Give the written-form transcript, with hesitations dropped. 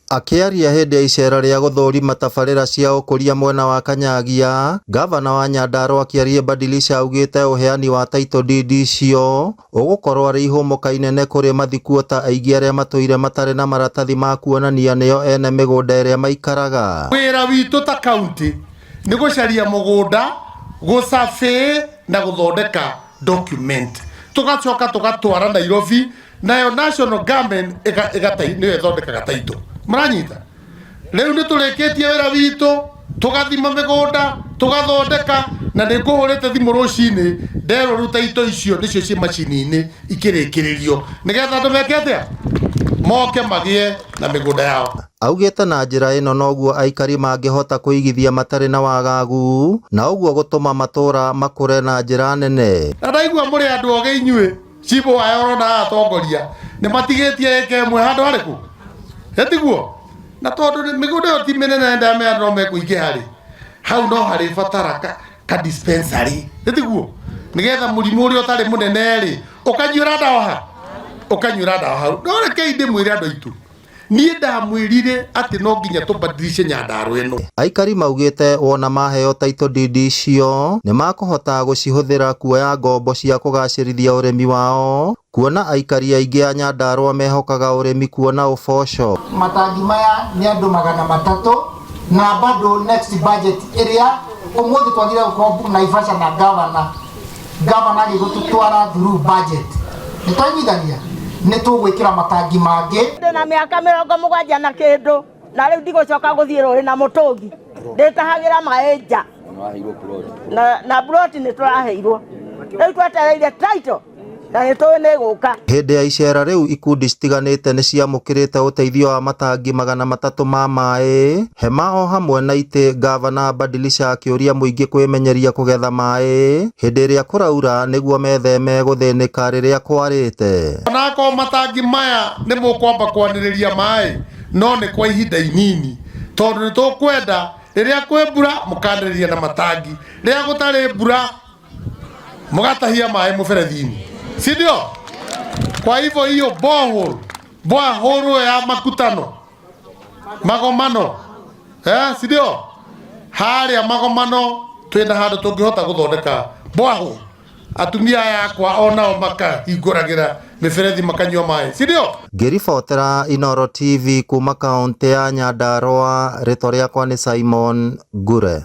Akĩaria hĩndĩ ya iceera rĩa gũthũrima tabarĩra cia ũkũria mwena wa Kanyagia, ngavana wa Nyandarua Kĩarie Badilisha augĩte ũheani wa title deed icio ũgũkorwo arĩ ihũmũka inene kũrĩ mathikuota aingĩ arĩa matũire matarĩ na maratathi ma kuonania nĩo ene mĩgũnda ĩrĩa maikaraga. Wĩra witũ ta kaunti nĩ gũcaria mũgũnda, gũsurvey na gũthondeka document, tũgacoka tũgatwara Nairobi, nayo national government nĩyo ĩthondekaga title. Mũranyita? Rĩu nĩ tũrĩkĩtie wĩra witũ, tũgathima mĩgũnda, tũgathondeka, na nĩ ngũhũrĩte thimũ rũcinĩ nderwo rĩu title icio nĩcio ciĩ macini-inĩ ikĩrĩkĩrĩrio nĩgetha andũ meke atĩa, moke magĩe na mĩgũnda yao. Augĩte na njĩra ĩno noguo aikari mangĩhota kũigithia matarĩ na wagagu na ũguo gũtũma matũra makũre na njĩra nene. Na ndaigua mũrĩ andũ ogĩ inyuĩ, cibũ aya ũrona atongoria nĩ matigĩtie ĩka ĩmwe handũ harĩkũ, ĩtiguo? Na tondũ mĩgũnda ĩyo ti mĩnene, ndamenya no mekũingĩha rĩ, hau no harĩ batara ka dispensary, ĩtiguo? Nĩgetha mũrimũ ũrĩa ũtarĩ mũnene rĩ, ũkanyuĩra ndawa ha, ũkanyuĩra ndawa hau. No rekei ndĩmwĩre andũ aitũ, niĩ ndamwĩrire atĩ no nginya tũbadilishe Nyandarua ĩno. Aikari maugĩte wona maheo title deed icio nĩ makũhota gũcihũthĩra kuoya ngombo cia kũgacĩrithia ũrĩmi wao, kuona aikari aingĩ a Nyandarua mehokaga ũrĩmi kuona ũboco. Matangi maya nĩ andũ 300, na bado next budget ĩrĩa ũmũthĩ twagire gũkorwo Naivasha na governor agĩgũtũtwara through budget, nĩ twaiguithania nĩ tũgwĩkĩra matangi mangĩ. Ndĩna mĩaka 70 na kĩndũ, na rĩu ndigũcoka gũthiĩ rũĩ na mũtũngi, ndĩtahagĩra maĩ nja na ploti nĩ tũraheirwo, rĩu twetereire title na nĩ tũĩ nĩ ĩgũka. Hĩndĩ ya iceera rĩu, ikundi citiganĩte nĩ ciamũkĩrĩte ũteithio wa matangi 300 ma maĩ, hema o hamwe na itĩ. Ngavana Badilisha akĩũria mũingĩ kwĩmenyeria kũgetha maĩ hĩndĩ ĩrĩa kũraura nĩguo metheme gũthĩnĩka rĩrĩa kwarĩte. Onakorwo matangi maya nĩ mũkwamba kwanĩrĩria maĩ, no nĩ kwa ihinda inini, tondũ nĩ tũkwenda rĩrĩa kwĩ mbura mũkanĩrĩria na matangi, rĩrĩa gũtarĩ mbura mũgatahia maĩ mũberethi-inĩ, si ndio? Kwa hivyo hiyo borehole ya makutano magomano, si ndio? Harĩa magomano twĩna handũ tũngĩhota gũthondeka borehole, atumia aya akwa onao makahingũragĩra mĩberethi makanyua maĩ, si ndio? Ngĩribotera Inooro TV kuma kaũntĩ ya Nyandarua, rĩtwa rĩakwa nĩ Simon Ngure.